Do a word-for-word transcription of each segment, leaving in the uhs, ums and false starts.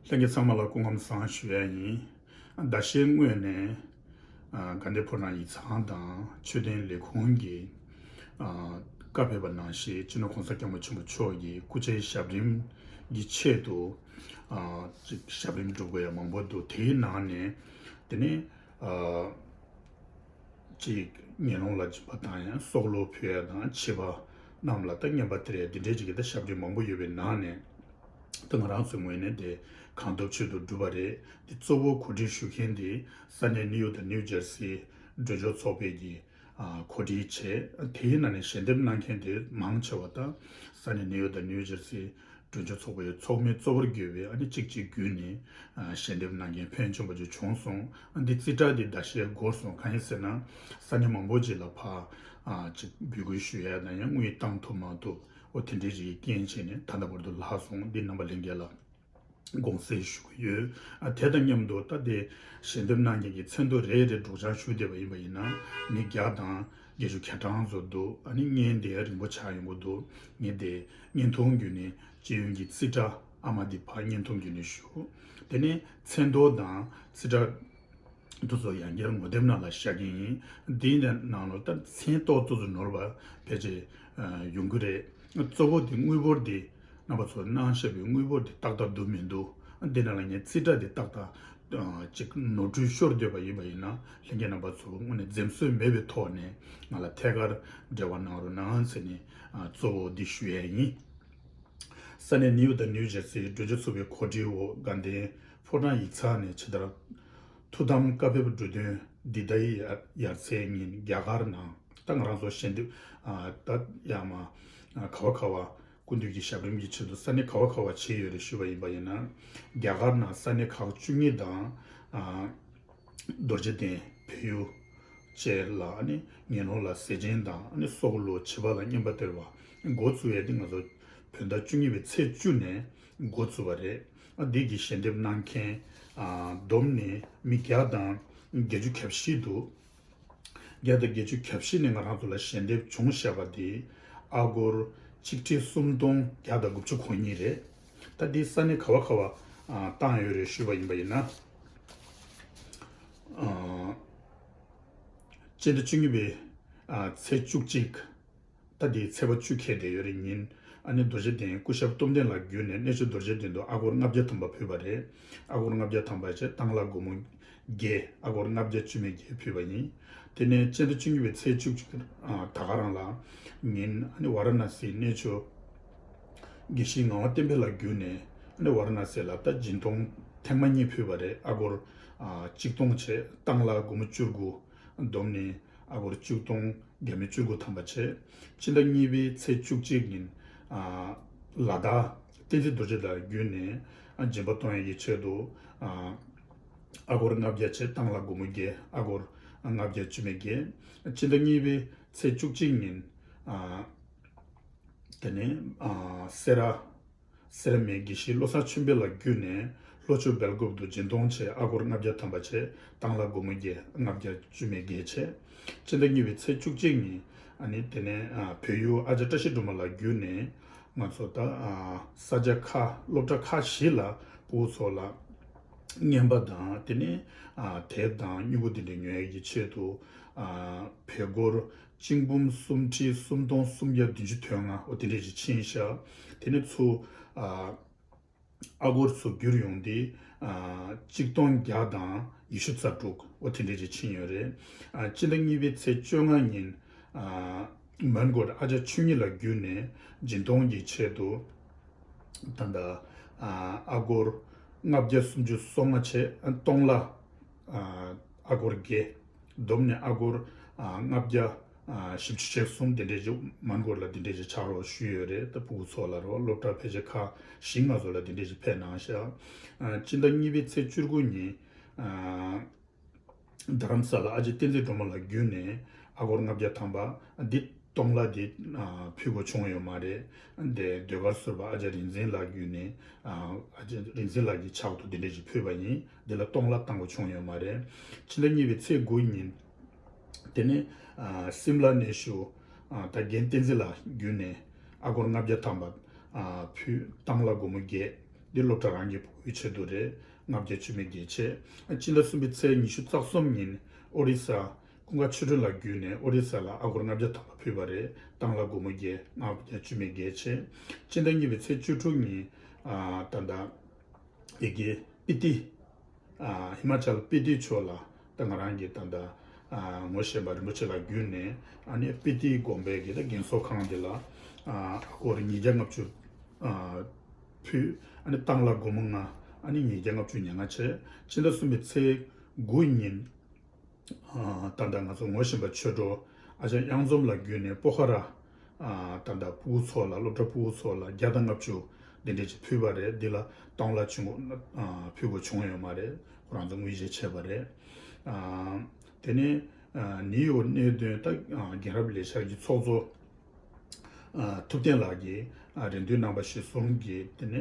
ལྷན་རྒྱས་ཚང་མ་ལ་སྐུ་ཁམས་བཟང་ཞུ་ཡ་ཡིན། ཟླ་ཤས་སྔོན་ནས་ཨ་དགའ་ལྡན་ཕོ་བྲང་ཡིག་ཚང་དང་ཆོས་ལྡན་ལས་ཁུངས་ཀྱིས་ཨ་བཀའ་ཕེབས་པ་ནང་བཞིན་སྤྱི་ནོར་༸གོང་ས་༸སྐྱབས་མགོན་ཆེན་པོ་མཆོག་གི་སྐུ་ཕྱྭའི་ཞབས་རིམ་གྱི་ཆེད་དུ་ཨ་ཅིག་ཞབས་རིམ་སྒྲུབ་དགོས་ཡ་མང་པོ་འདུག་དེའི་ནང་ནས་དེ་ནས་ཨ་ཅིག་ངན་སློང་ལ་སྦྱིན་པ་བཏང་ཡ། སྲོག་བླུ་ཕུལ་ཡ་དང་། བྱིས་པ་རྣམས་ལ་ད་རྔན་པ་སྟེར་ཡ། འདི་འདྲའི་ཅིག་གི་ད་ཞབས་རིམ་མང་པོ་ཡོད་པའི་ནང་ནས། ད་ང་རང་ཚོའི་ངོས་ནས་དེ་གང་ཐུབ་ཆེད་དུ་བསྒྲུབས་པ་རེད། དེ་གཙོ་བོ་གོ་སྒྲིག་ཞུ་མཁན་དེ་ས་གནས་ནིའུ་ཡོག་དང་ནིའུ་ཇར་སི་འགྲོ་སྐྱོད་ཚོགས་པའི་གི་ཨ་གོ་སྒྲིག་བྱས། དེའི་ནང་ནས་ཞལ་འདེབས་གནང་མཁན་དེ་མང་ཆེ་བ་ད་ས་གནས་ནིའུ་ཡོག་དང་ནིའུ་ཇར་སི་འགྲོ་སྐྱོད་ཚོགས་པའི་ཚོགས་མི་གཙོ་བོར་གྱུར་པའི་ཨ་ནི་གཅིག་གཅིག་བརྒྱུད་ནས་ཨ་ཞལ་འདེབས་གནང་མཁན་ཕོན་ཆེན་པོ་ཅིག་བྱུང་སོང་། ཨ་འདི་རྩིས་ཁྲ་འདི་ཟླ་ཤས་འགོར་སོང་། གང་ཡིན་ཟེར་ན་ས་གནས་མང་པོ་ཅིག་ལ་ཕར་ཨ་ཅིག་འབོད་སྐུལ་ཞུ་ཡ་དང་ཡང་དངུལ་བཏང་ཐུབ་མ་ཐུབ། འོ་དེ་འདྲའི་ཅིག་གི་རྐྱེན་བྱས་ནས་ད་ལྟ་བར་དུ་ལྷག་སོང་། འདི་རྣམ་པ་ལྷན་རྒྱས་ལ་དགོངས་སེལ་ཞུ་གི་ཡོད། ཨ་དེ་དང་མཉམ་དུ་ད་དེ་ཞལ་འདེབས་གནང་མཁན་གྱི་མཚན་ཐོ་རེ་རེ་སྒྲོག་སྦྱང་ཞུ་བསྡད་པ་ཡིན་པ་ཡིན་ན་མི་བརྒྱ་དང་བརྒྱད་ཅུ་གྱ་གྲངས་ཙམ་འདུག་ཨ་ནི་བརྙན་དེ་རིང་པོ་ཆགས་ཡོང་གི་འདུག་ངས་དེ་བརྙན་ཐུང་བརྒྱུད་ནས་སྤྱི་ཡོངས་ཀྱི་རྩིས་ཁྲ་ཨ་མ་འདི་ཕར་བརྙན་ཐུང་བརྒྱུད་ནས་ཞུ། དེ་ནས་མཚན་ཐོ་དང་རྩིས་ཁྲ་འདི་ཚོ་ཡང་བསྐྱར་ངོ་དེབ་ནང་ལ་བཞག་གི་ཡིན། འདིའི་ནང་ལ་ད་མཚན་ཐོ་ཙོག་ཙོ་ནོར་བ་ཕལ་ཆེར་ཡོང་གི་རེད། གཙོ་བོ་དེ་དངུལ་འབོར་དེ་རྣམ་པ་ཚོ་གནང་བཞག་པའི་དངུལ་འབོར་དེ་ཏག་ཏག་འདུག་མི་འདུག་འདི་ནང་ལ་ངས་རྩིས་ཁྲ་དེ་ཏག་ཏག་ཅིག་ནོར་འཁྲུལ་ཤོར་སྡོད་པ་ཡིན་པ་ཡིན་ན་ལྷན་རྒྱས་རྣམ་པ་ཚོ་དངོས་གནས་འཛེམ་ཟོན་མེད་པའི་ཐོག་ནས་ང་ལ་ཐད་ཀར་འབྲེལ་བ་གནང་རོགས་གནང་ཟེར་ནས་གཙོ་བོ་འདི་ཞུ་ཡས་ཡིན། ས་གནས་ནིའུ་ཡོག་དང་ནིའུ་ཇར་སིའི་འགྲོ་སྐྱོད་ཚོགས་པའི་གོ་སྒྲིག་འོག་དགའ་ལྡན་ཕོ་བྲང་ཡིག་ཚང་ནས་ཇི་ལྟར་ཐུགས་དམ་བཀའ་ཕེབས་འབྲུ་དོན་འདི་ཟླ་ཡི་ཡར་ཚེས་ཉིན་རྒྱ་གར་ནང་ད་ང་རང་ཚོ་ཞལ་འདེབས་ཨ་ད་ཡར་མར་ཨ་ག་བ་ག་བ་སྐུ་མདུན་གྱི་ཞབས་རིམ་གྱི་ཆེད་དུ་ས་གནས་ག་བ་ག་བ་བྱས་ཡོད་རེད་ཞུས་པ་ཡིན་པ་ཡིན་ན། རྒྱ་གར་ནང་ས་གནས་ཁག་བཅུ་གཉིས་དང་ཨ་རྡོ་རྗེ་གདན་བལ་ཡུལ་བཅས་ལ་ཨ་ནི་ངན་སློང་ལ་ཟས་སྦྱིན་དང་ཨ་ནི་སྲོག་བླུ་བྱིས་པ་ལ་རྔན་པ་སྟེར་བ་འགོ་བཙུགས་ཡས་དེ་ང་ཚོ་བོད་ཟླ་བཅུ་གཉིས་པའི་ཚེས་བཅུ་ནས་འགོ་བཙུགས་པ་རེད། ཨ་འདི་གི་ཞལ་འདེབས་གནང་མཁན་ཨ་བསྡོམས་ནས་མི་བརྒྱ་དང་བརྒྱད་ཅུ་གྱ་བཞི་འདུག་བརྒྱ་དང་བརྒྱད་ཅུ་གྱ་བཞི་ནས་ང་རང་ཚོ་ལ་ཞལ་འདེབས་བྱུང་བཞག་པ་དེ་ཨ་སྒོར་ཆིག་ཁྲི་སུམ་སྟོང་བརྒྱ་དང་དགུ་བཅུ་གོ་གཉིས་རེད། ད་འདི་ས་གནས་ག་བ་ག་བ་ཨ་བཏང་ཡོད་རེད་ཞུས་པ་ཡིན་པ་ཡིན་ན། ཨ་སྤྱི་ཟླ་བཅུ་གཉིས་པའི་ཨ་ཚེས་བཅུ་གཅིག་ད་འདི་ཚེས་པ་བཅུ་འཁེལ་བསྡད་ཡོད་རེད། ཉིན་ཨ་ནི་རྡོ་རྗེ་གདན་སྐུ་ཞབས་སྟོབས་ལྡན་ལགས་བརྒྱུད་ནས་གནས་མཆོག་རྡོ་རྗེ་གདན་དུ་ཨ་སྒོར་ལྔ་བརྒྱ་ཐམ་པ་ཕུལ་བ་རེད། ཨ་སྒོར་ལྔ་བརྒྱ་ཐམ་པ་བྱས་བཏང་གླ་སྒོར་མོ་བརྒྱད། ཨ་སྒོར་ལྔ་བརྒྱ་བཅུ་མེད་བརྒྱད་ཕུལ་བ་ཡིན། དེ་ནས་སྤྱི་ཟླ་བཅུ་གཉིས་པའི་ཚེས་བཅུ་གཅིག་ཨ་ད་ག་རང་ལ་ཉིན་ཨ་ནི་ཝཱ་ར་ཎ་སིའི་གནས་མཆོག་དགེ་བཤེས་ངག་དབང་བསྟན་འཕེལ་ལགས་བརྒྱུད་ནས་ཨ་ནི་ཝཱ་ར་ཎ་སི་ལ་ད་སྦྱིན་གཏོང་ཐེངས་མ་གཉིས་ཕུལ་བ་རེད། ཨ་སྒོར་ཨ་གཅིག་སྟོང་བྱས་བཏང་གླ་སྒོར་མོ་བཅུ་དགུ། བསྡོམས་ནས་ཨ་སྒོར་བཅུ་སྟོང་བརྒྱ་མེད་བཅུ་དགུ་ཐམ་པ་བྱས། སྤྱི་ཟླ་གཉིས་པའི་ཚེས་བཅུ་གཅིག་ཉིན་ཨ་ལ་དྭགས་བསྟན་འཛིན་རྡོ་རྗེ་ལགས་བརྒྱུད་ནས་ཨ་སྦྱིན་པ་གཏོང་ཡས་ཀྱི་ཆེད་དུ་ཨ་ཨ་སྒོར་ལྔ་བརྒྱ་བྱས་བཏང་གླ་སྒོར་མོ་བརྒྱད། ཨ་སྒོར་ལྔ་བརྒྱ་བཅུ་མེད་བརྒྱད། སྤྱི་ཟླ་གཉིས་པའི་ཚེས་བཅུ་གཅིག་ཉིན་ཨ་དེ་ནས་ཨ་སེ་ར་སེར་མའི་དགེ་བཤེས་བློ་བཟང་ཆོས་འཕེལ་ལགས་བརྒྱུད་ནས་ལྷོ་ཕྱོགས་སྦེལ་ཀོབ་ཏུ་སྦྱིན་གཏོང་བྱས་ཨ་སྒོར་ལྔ་བརྒྱ་ཐམ་པ་བྱས་བཏང་གླ་སྒོར་མོ་བརྒྱད། ལྔ་བརྒྱ་བཅུ་མེད་བརྒྱད་བྱས། སྤྱི་ཟླ་གཉིས་པའི་ཚེས་བཅུ་གཅིག་ཉིན་ཨ་ནི་དེ་ནས་ཨ་བལ་ཡུལ་ཨ་ཅག་བཀྲ་ཤིས་སྒྲོལ་མ་ལགས་བརྒྱུད་ནས་ང་ཚོ་ད་ཨ་ས་ཆ་ཁག་སློབ་གྲྭ་ཁག་བཞི་ལ་ཕྲུ་གུ་ཚོ་ལ་རྔན་པ་དང་དེ་ནས་ཨ་དེབ་དང་སྨྱུ་གུ་དེ་འདྲ་ཉོ་ཡས་ཀྱི་ཆེད་དུ་ཨ་བལ་སྒོར་གཅིག་འབུམ་སུམ་ཁྲི་སུམ་སྟོང་སུམ་བརྒྱ་བདུན་ཅུ་དོན་ལྔ་འོ་དེ་འདྲས་ཅིག་ཕྱིན་ཤག་དེ་ནས་ཚུར་ཨ་ཨ་སྒོར་ཚུར་བསྒྱུར་ཡོང་དུས་ཨ་གཅིག་སྟོང་བརྒྱ་དང་ཉི་ཤུ་རྩ་དྲུག་འོ་དེ་འདྲས་ཅིག་ཕྱིན་ཡོད་རེད། ཨ་སྤྱི་ཟླ་གཉིས་པའི་ཚེས་བཅོ་ལྔ་ཉིན་ཨ་མོན་གྷོར་ཨ་ཅག་ཆོས་ཉིད་ལགས་བརྒྱུད་ནས་སྦྱིན་གཏོང་གི་ཆེད་དུ་ད་ལྟ་ཨ་ཨ་སྒོར་ལྔ་བརྒྱ་སུམ་ཅུ་སོ་ལྔ་བྱས་ཨ་སྟོང་གླ་ཨ་ཨ་སྒོར་བརྒྱད། བསྡོམས་ནས་ཨ་སྒོར་ཨ་ལྔ་བརྒྱ་ཨ་བཞི་བཅུ་ཞེ་གསུམ་དེ་འདྲས་ཅིག་མོན་གྷོར་ལ་དེ་འདྲས་ཅིག་ཆགས་རོགས་ཞུས་ཡོད་རེད། ད་ཕྲུ་གུ་ཚོ་ལ་རོགས་སློབ་གྲྭ་ཕལ་ཆེར་ཁག་བཞི་ལྔ་ཚོ་ལ་དེ་འདྲས་ཅིག་ཕེབས་གནང་ཤག་ཨ་སྤྱི་ཟླ་གཉིས་པའི་ཚེས་བཅུ་དགུ་ཉིན་ཨ་རྡ་རམ་ས་ལ་ཨ་ཅེ་བསྟན་འཛིན་སྒྲོལ་མ་ལགས་བརྒྱུད་ནས་ཨ་སྒོར་ལྔ་བརྒྱ་ཐམ་པ་འདི་སྟོང་གླ་འདི་ཨ་ཕུལ་དགོས་བྱུང་ཡོད་མ་རེད། འདི་ཟློས་གར་ཟུར་པ་ཨ་ཅག་རིག་འཛིན་ལགས་བརྒྱུད་ནས་ཨ་ཨ་ཅག་རིག་འཛིན་ལགས་ཀྱི་ཕྱག་ཏུ་འདི་འདྲས་ཅིག་ཕུལ་བ་ཡིན། འདི་ལ་སྟོང་གླ་བཏང་དགོས་བྱུང་ཡོད་མ་རེད། ཕྱི་ཟླ་གཉིས་པའི་ཚེས་དགུ་ཉིན་དེ་ནས་ཨ་སིམ་ལ་གནས་བཞུགས་ཨ་ད་རྒན་བསྟན་འཛིན་ལགས་བརྒྱུད་ནས་ཨ་སྒོར་ལྔ་བརྒྱ་ཐམ་པ་ཨ་ཕུལ། བཏང་གླ་སྒོར་མོ་བརྒྱད། འདི་སློབ་གྲྭ་རང་གི་ཕྲུ་གུའི་ཆེད་དུ་རེད། ལྔ་བརྒྱ་བཅུ་མེད་བརྒྱད་ཆད། སྤྱི་ཟླ་གསུམ་པའི་ཚེས་ཉི་ཤུ་རྩ་གསུམ་ཉིན་ཨོ་རི་ས་ཀུན་དགའ་ཆོས་སྒྲོན་ལགས་བརྒྱུད་ནས་ཨོ་རི་ས་ལ་ཨ་སྒོར་ལྔ་བརྒྱ་ཐམ་པ་ཕུལ་བ་རེད། ཏང་ལ་སྒོར་མོ་བརྒྱད། ལྔ་བརྒྱ་བཅུ་མེད་བརྒྱད་ཆད། སྤྱི་ཟླ་གཉིས་པའི་ཚེས་བཅུ་དྲུག་ཉིན་ཨ་ད་ལྟ་ཡི་གེ་སྤི་ཏི། ཨ་ཧི་མ་ཅལ་སྤི་ཏི་ཕྱོགས་ལ་ད་ང་རང་གིས་ད་ལྟ་ཨ་ངོ་ཤེས་པ་རིན་པོ་ཆེ་ལགས་བརྒྱུད་ནས་ཨ་ནི་སྤི་ཏི་དགོན་པའི་གི་ད་རྒན་གསོ་ཁང་དེ་ལ་ཨ་ཨ་སྒོར་ཉིས་བརྒྱ་ལྔ་བཅུ་ཨ་ཕུལ། ཨ་ནི་ཏང་ལ་སྒོར་མོ་ལྔ། ཨ་ནི་ཉིས་བརྒྱ་ལྔ་བཅུ་ཉེར་ལྔ་བྱས། སྤྱི་ཟླ་གསུམ་པའི་ཚེས་དགུ་ཉིན་ཨ་ད་ལྟ་ང་ཚོ་ངོ་ཤེས་པ་ཆོས་གྲོགས་ཨ་ཅག་གཡང་འཛོམས་ལགས་བརྒྱུད་ནས་པོ་ཁ་ར་ཨ་ད་ལྟ་ཕྲུ་གུ་ཚོ་ལ་སློབ་གྲྭ་ཕྲུ་གུ་ཚོ་ལ་བརྒྱ་དང་ལྔ་བཅུ་འདི་འདྲས་ཅིག་ཕུལ་བ་རེད། འདི་ལ་ཏང་ལ་བྱུང་ཨ་ཕུལ་དགོས་བྱུང་ཡོད་མ་རེད། ཁོ་རང་ཚོ་དངུལ་བཞེས་བྱས་པ་རེད། ཨ་དེ་ནས་ཨ་ནིའུ་ཡོག་གནད་དོན་ད་ཨ་རྒན་རབས་ལས་འཆར་གྱི་ཚོགས་གཙོ་ཨ་ཐུབ་བསྟན་ལགས་ཀྱིས་ཨ་རེ་འདུན་རྣམ་པ་གཞིར་བཟུང་གིས་དེ་ནས་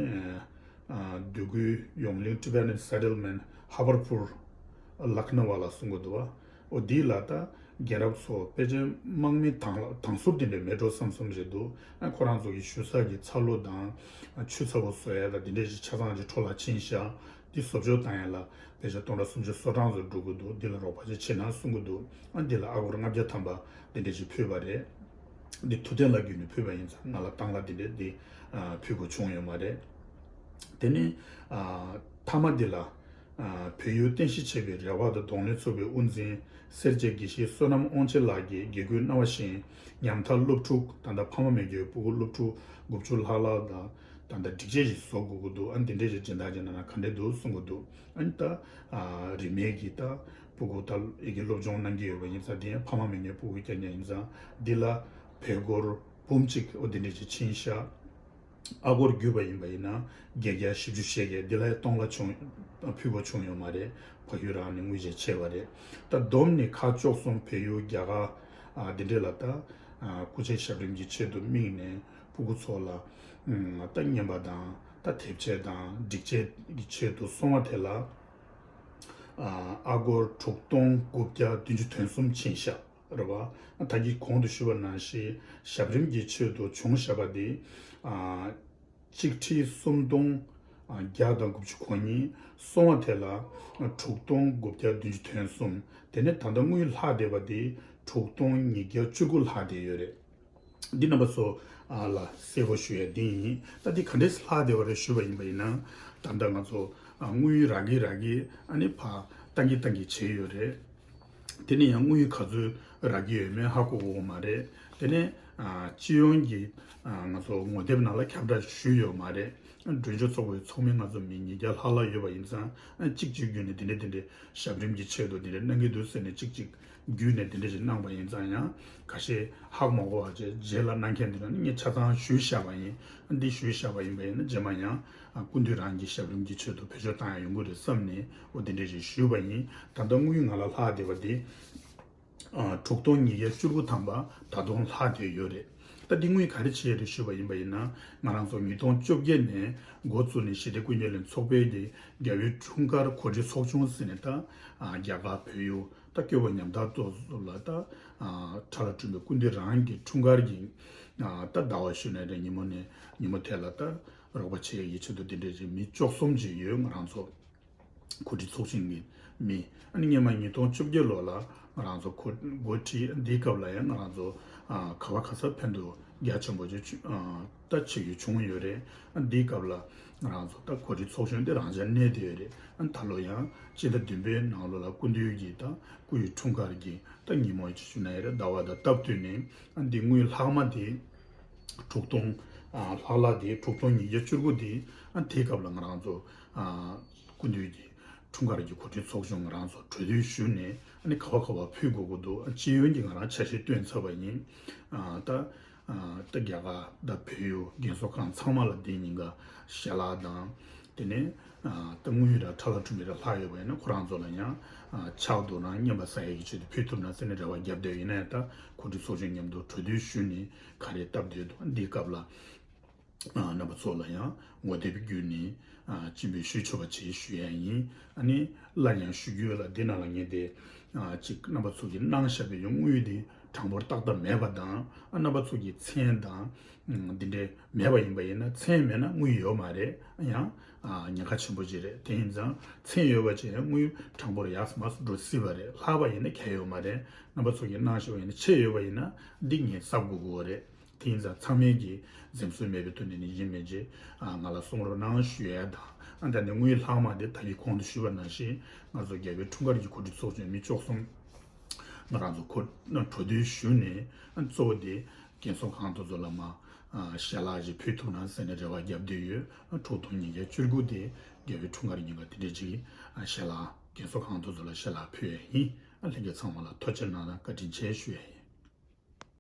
ཨ་འདོད་རྒུའི་ཡོང་གླིང་Tibetan Settlement Habarpur Laknawa ལ་གསུང་གི་འདུག་བ། འོ་འདི་ལ་ད་རྒན་རབས་ཚོ་དཔེ་ཆ་དམག་མི་དང་དང་ཟུར་དེ་འདྲའི་མེད་འགྲོ་བསམ་བསམ་རེད་འདུག་ཨ་ཁོ་རང་ཚོ་གི་བཞུགས་ས་གི་ཚ་ལུ་དང་ཨ་ཆུ་ཚ་པོ་བཟོ་ཡ་དང་དེ་འདྲའི་ཞིག་ཆ་ཚང་ཅིག་འཕྲོ་བརླག་ཕྱིན་ཤག་འདི་བཟོ་བཅོས་བཏང་ཡ་ལ་དཔེ་ཆ་སྟོང་ཕྲག་སུམ་ཅུ་སོ་གྲངས་ཙམ་འགྲོ་གི་འདུག་འདི་ལ་རོགས་པ་ཅིག་བྱེད་ན་གསུང་གི་འདུག་ཨ་འདི་ལ་ཨ་སྒོར་ལྔ་བརྒྱ་ཐམ་པ་འདི་འདྲ་ཞིག་ཕུལ་བ་རེད། འདི་ཐུབ་བསྟན་ལགས་བརྒྱུད་ནས་ཕུལ་བ་ཡིན་ཙང་ང་ལ་ཏང་ལ་འདི་འདྲ་འདི་ཨ་ཕུལ་དགོས་བྱུང་ཡོད་མ་རེད། དེ་ནས་ཨ་མཐའ་མ་འདི་ལ་ཨ་བལ་ཡུལ་རྟེན་གཞི་བྱས་པའི་རེ་བ་དང་གདོང་ལེན་ཚོགས་པའི་དབུ་འཛིན་སེར་བྱེས་དགེ་བཤེས་བསོད་ནམས་དབང་ཆེན་ལགས་ཀྱིས་དགེ་བསྐོས་སྣང་བ་ཤེས་ཉམ་ཐག་སློབ་ཕྲུག་ད་ལྟ་ཕ་མ་མེད་མཁན་ཕྲུ་གུ་སློབ་ཕྲུག་དགུ་བཅུ་ལྷག་ལྷག་དང་། ད་ལྟ་སྒྲིག་ཆས་ཤིག་བཟོ་དགོས་ཀྱི་འདུག་ཨ་འདི་འདྲས་ཤིག་སྦྱིན་བདག་བྱས་ན་ག་འདྲས་འདུག་གསུང་གི་འདུག་ཨ་ནི་ད་ཨ་རིས་མེད་ཀྱི་ད་ཕྲུ་གུ་ད་ཡི་གེ་སློབ་སྦྱོང་གནང་གི་ཡོད་པ་ཡིན་ཙང་དེ་ཡང་ཕ་མ་མེད་མཁན་ཕྲུ་གུ་རྐྱང་རྐྱང་ཡིན་ཙང་འདི་ལ་བལ་སྒོར་འབུམ་གཅིག་འོ་འདི་འདྲས་ཤིག་ཕྱིན་ཤག་ཨ་སྒོར་བརྒྱུས་པ་ཡིན་པ་ཡིན་ན་བརྒྱད་བརྒྱ་བཞི་བཅུ་ཞེ་བརྒྱད་འདི་ལ་ཡང་སྟོང་ལ་བྱུང་ཕུལ་བ་བྱུང་ཡོད་མ་རེད། ཕ་ཡུལ་རང་ནས་དངུལ་བཞེས་བྱས་པ་རེད། ད་བསྡོམས་ནས་ཁག་བཅུ་གསུམ་བལ་ཡུལ་རྒྱ་གར་ཨ་འདི་འདྲས་ལ་ད་ཨ་སྐུ་ཚེ་ཞབས་རིམ་གྱི་ཆེད་དུ་དམིགས་ནས། ཕྲུ་གུ་ཚོ་ལ་ཨ་ད་རྔན་པ་དང་ད་དེབ་ཆས་དང་སྒྲིག་ཆས་ཀྱི་ཆེད་དུ་སོང་བ་དེ་ལ་ཨ་ཨ་སྒོར་དྲུག་སྟོང་དགུ་བརྒྱ་བདུན་ཅུ་དོན་གསུམ་ཕྱིན་ཤག་རེད་བ། ད་གིན་གོང་དུ་ཞུས་པ་ནང་བཞིན་ཞབས་རིམ་གྱི་ཆེད་དུ་བྱུང་བཞག་པ་དེ་ཨ་གཅིག་ཁྲི་སུམ་སྟོང་བརྒྱ་དང་དགུ་བཅུ་གོ་གཉིས། སོང་བ་དེ་ལ་དྲུག་སྟོང་དགུ་བརྒྱ་བདུན་ཅུ་དོན་གསུམ། དེ་ནས་ད་ལྟ་དངུལ་ལྷག་བསྡད་པ་དེ་དྲུག་སྟོང་ཉིས་བརྒྱ་བཅུ་དགུ་ལྷག་བསྡད་ཡོད་རེད། འདི་རྣམ་པ་ཚོ་ཨ་ལ་གསལ་པོ་ཞུ་ཡ་འདི་ཡིན། ད་འདི་ག་འདྲས་ལྷག་བསྡད་པ་རེད་ཞུས་པ་ཡིན་པ་ཡིན་ན། ད་ལྟ་ང་ཚོ་ཨ་དངུལ་རག་གི་རག་གི་ཨ་ནི་ཕར་བཏང་གི་བཏང་གི་བྱས་ཡོད་རེད། དེ་ནས་ཡང་དངུལ་ག་ཚོད་རག་གི་ཡོད་མེད་ཧ་གོ་གི་ཡོད་མ་རེད། དེ་ནས་ཨ་སྤྱི་ཡོངས་ཀྱི་ཨ་ང་ཚོ་ངོ་དེབ་ནང་ལ་ཁྱབ་བསྒྲགས་ཞུས་ཡོད་མ་རེད། མགྲོན་ཆོས་ཚོགས་པའི་ཚོགས་མི་ང་ཚོ་མི་ཉིས་བརྒྱ་ལྷག་ལྷག་ཡོད་པ་ཡིན་ཙང་ཨ་གཅིག་གཅིག་བརྒྱུད་ནས་དེ་འདྲས་དེ་འདྲས་ཞབས་རིམ་གྱི་ཆེད་དུ་དེ་འདྲས་གནང་གི་འདུག་ཟེར་ནས་གཅིག་གཅིག་བརྒྱུད་ནས་དེ་འདྲ་ཞིག་གནང་པ་ཡིན་ཙང་ཡང་ཁ་ཤས་ཧ་གོ་མ་གོ་བ་བྱས་རྗེས་ལ་གནང་མཁན་དེ་ལ་ནི་ངས་ཆ་ཚང་ཞུས་བཞག་པ་ཡིན། འདི་ཞུས་བཞག་པ་ཡིན་པ་ཡིན་ན་རྗེས་མ་ཡང་སྐུ་མདུན་རང་གི་ཞབས་རིམ་གྱི་ཆེད་དུ་བེད་སྤྱོད་བཏང་ཡ་ཡོང་གི་རེད་བསམ་ནས་འོ་དེ་འདྲ་ཞིག་ཞུས་པ་ཡིན། ད་ལྟ་དངུལ་ང་ལ་ལྷག་བསྡད་པ་དེ་དྲུག་སྟོང་ཉིས་བརྒྱ་བཅུ་དགུ་ཐམ་པ་ད་དུང་ལྷག་བསྡད་ཡོད་རེད། ད་འདི་དངུལ་ག་རེ་བྱས་རེད་ཞུས་པ་ཡིན་པ་ཡིན་ན་ང་རང་ཚོ་ཉིས་སྟོང་བཅོ་བརྒྱད་ནས་འགོ་བཙུགས་ནས་ཞི་བདེ་ཀུན་ཁྱབ་གླིང་ཚོགས་པའི་གི་རྒྱལ་བའི་འཁྲུངས་སྐར་གོ་སྒྲིག་ཚོགས་ཆུང་ཟེར་ནས་ད་རྒྱ་གར་བལ་ཡུལ། ད་སྐྱོ་བོ་ཉམ་ཐག་ཏོག་ཙམ་ལ་ད་ཨ་ཁྲ་ལ་སྤྲུལ་པའི་སྐུ་མདུན་རང་གི་འཁྲུངས་སྐར་གྱི་ཨ་ད་ཟླ་བ་ཤུལ་ནས་རེད། ཉིན་མོ་ནས་ཉིན་མོ་དེ་ལ་ད་རོགས་པ་བྱེད་ཡག་གི་ཆེད་དུ་འདི་འདྲས་ཅིག་མི་བཅུ་གསུམ་ཅིག་ཡོད། ང་རང་ཚོ་གོ་སྒྲིག་ཚོགས་ཆེན་གྱི་མི་ཨ་ནི་སྔོན་མ་ཉིས་སྟོང་བཅོ་བརྒྱད་ལོ་ལ་ང་རང་ཚོ་གོ་འགོ་ཁྲིད། འདིའི་སྐབས་ལ་ཡང་ང་རང་ཚོ་ཨ་ག་བ་ག་ས་ཕན་ཐོགས་རྒྱ་ཆེན་པོ་ཅིག་ཨ་ད་བྱེད་རྒྱུ་བྱུང་ཡོད་རེད། ཨ་འདིའི་སྐབས་ལ་ང་རང་ཚོ་ད་གོ་སྒྲིག་ཚོགས་ཆུང་འདི་རང་འཇགས་གནས་བསྡད་ཡོད་རེད། ཨ་ད་ལོ་ཡང་སྤྱི་ཟླ་བདུན་པའི་ནང་ལོ་ལ་སྐུ་མདུན་གྱི་ད་སྐུ་ཡི་འཁྲུངས་སྐར་གྱི་ད་ཉིན་མོ་ཡི་ཆུ་ཆུ་ན་ཡི་རེད། ཟླ་བ་དང་སྟབས་བསྟུན་ནས་ཨ་འདི་དངུལ་ལྷག་མ་དེ་དྲུག་སྟོང་ཨ་ལྷག་ལྷག་དེ་དྲུག་སྟོང་ཉིས་བརྒྱ་བཅུ་དགུ་དེ་ཨ་དེའི་སྐབས་ལ་ང་རང་ཚོ་ཨ་སྐུ་མདུན་གྱི་འཁྲུངས་སྐར་གྱི་གོ་སྒྲིག་ཚོགས་ཆུང་ང་རང་ཚོ་གྲོས་བསྡུར་ཞུས་ནས་ཨ་ནི་ག་བ་ག་བ་ཕུལ་དགོས་ཀྱི་འདུག་ཨ་སྤྱི་ཡོངས་ཀྱི་ང་རང་འཆར་གཞི་བཏོན་ཚར་བ་ཡིན། ཨ་ད་ཨ་ད་རྒྱ་གར་ད་བལ་ཡུལ་རྒན་གསོ་ཁང་ཚང་མ་ལ་འདི་ཉིན་ཀ་ཞལ་ལག་དང་དེ་ནས་ཨ་ད་དངུལ་ར་ཁྲ་ལ་ཁྲུམ་ར་ལྷག་ཡོད་པ་ཡིན་ན་ཁོ་རང་ཚོ་ལ་ཡང་ཨ་ཕྱག་ཏུ་རང་རྔན་པ་ཟ་ཡག་གི་ཆེད་དུ་ཕུལ་ཐུབ་ན་ཟེར་ནས་རེ་བ་བརྒྱབ་བསྡད་ཡོད། ཡིན་ན་ཡང་ད་གོ་སྒྲིག་ཚོགས་ཆུང་མཉམ་དུ་གྲོས་བསྡུར་ཞུས་ནས་ག་རེ་སྟབས་བདེ་འདུག་འདིའི་སྐབས་ལ་ཨ་རྣམ་པ་ཚོ་ལ་ཡང་ངོ་དེབ་བརྒྱུད་ནས་ཨ་སྤྱན་འབུལ་ཞུ་ཆོག་པ་བྱེད་ཞུ་ཡ་ཡིན། ཨ་ནི་སླར་ཡང་ཞུ་རྒྱུ་ལ་འདི་ནང་ལ་ངས་དེ་ཨ་ཅིག་རྣམ་པ་ཚོ་གིས་གནང་བཞག་པའི་ཡོང་དངུལ་དེ་ གྲངས་འབོར་ཏག་ཏག་མེད་པ་དང་། ཨ་རྣམ་པ་ཚོ་གི་མཚན་དང་འདི་འདྲའི་མེད་པ་ཡིན་པ་ཡིན་ན། མཚན་མེད་ན་དངུལ་ཡོད་མ་རེད། ཡང་ཉེན་ཁ་ཆེན་པོ་ཅིག་རེད། དེ་ཡིན་ཙང་མཚན་ཡོད་པ་བྱས་ཡང་དངུལ་གྲངས་འབོར་ཡག་མ་འགྲོ་སྲིད་པ་རེད། ལྷག་པ་ཡིན་ན་གལ་ཡོད་མ་རེད། རྣམ་པ་ཚོ་གིས་གནང་ཤེས་པ་ཡིན་ན། ཆད་ཡོད་པ་ཡིན་ན་འདི་ངས་གསབ་དགོས་ཀྱི་ཡོད་རེད། དེ་ཡིན་ཙང་ཚང་མས་ཀྱིས་འཛེམ་ཟོན་མེད་པའི་ཐོག་ནས་ནི་ཡིན་མིན་གྱི་ང་ལ་གསུང་རོགས་གནང་ཞུ་ཡ་དང་། ཨ་ད་ནི་དངུལ་ལྷག་མ་དེ་ད་གིན་གོང་དུ་ཞུས་པ་ནང་བཞིན་ང་ཚོ་རྒྱལ་བའི་འཁྲུངས་སྐར་གྱི་གོ་སྒྲིག་ཚོགས་ཆུང་མི་བཅུ་གསུམ་ང་རང་ཚོ་གོ་གྲོས་བསྡུར་ཞུས་ནས། གཙོ་བོ་དེ་རྒན་གསོ་ཁང་དེ་ཚོ་ལ་མ་ཞལ་ལག་ཅིག་ཕུལ་ཐུབ་ན་ཟེར་ནས་རེ་བ་བརྒྱབ་བསྡད་ཡོད། འཁྲུངས་སྟོང་ཉིན་གྱ་བཅུ་དགུ་དེ་རྒྱལ་བའི་འཁྲུངས་སྐར་ཉིན་ག་དེ་འདྲ་ཅིག་ཞལ་ལག་རྒན་གསོ་ཁང་དེ་ཚོ་ལ་ཞལ་ལག་ཕུལ་ཡ་ཡིན། ལྷན་རྒྱས་ཚང་མ་ལ་ཐུགས་རྗེ་གནང་དང་བཀའ་དྲིན་ཆེ་ཞུ་ཡ་ཡིན།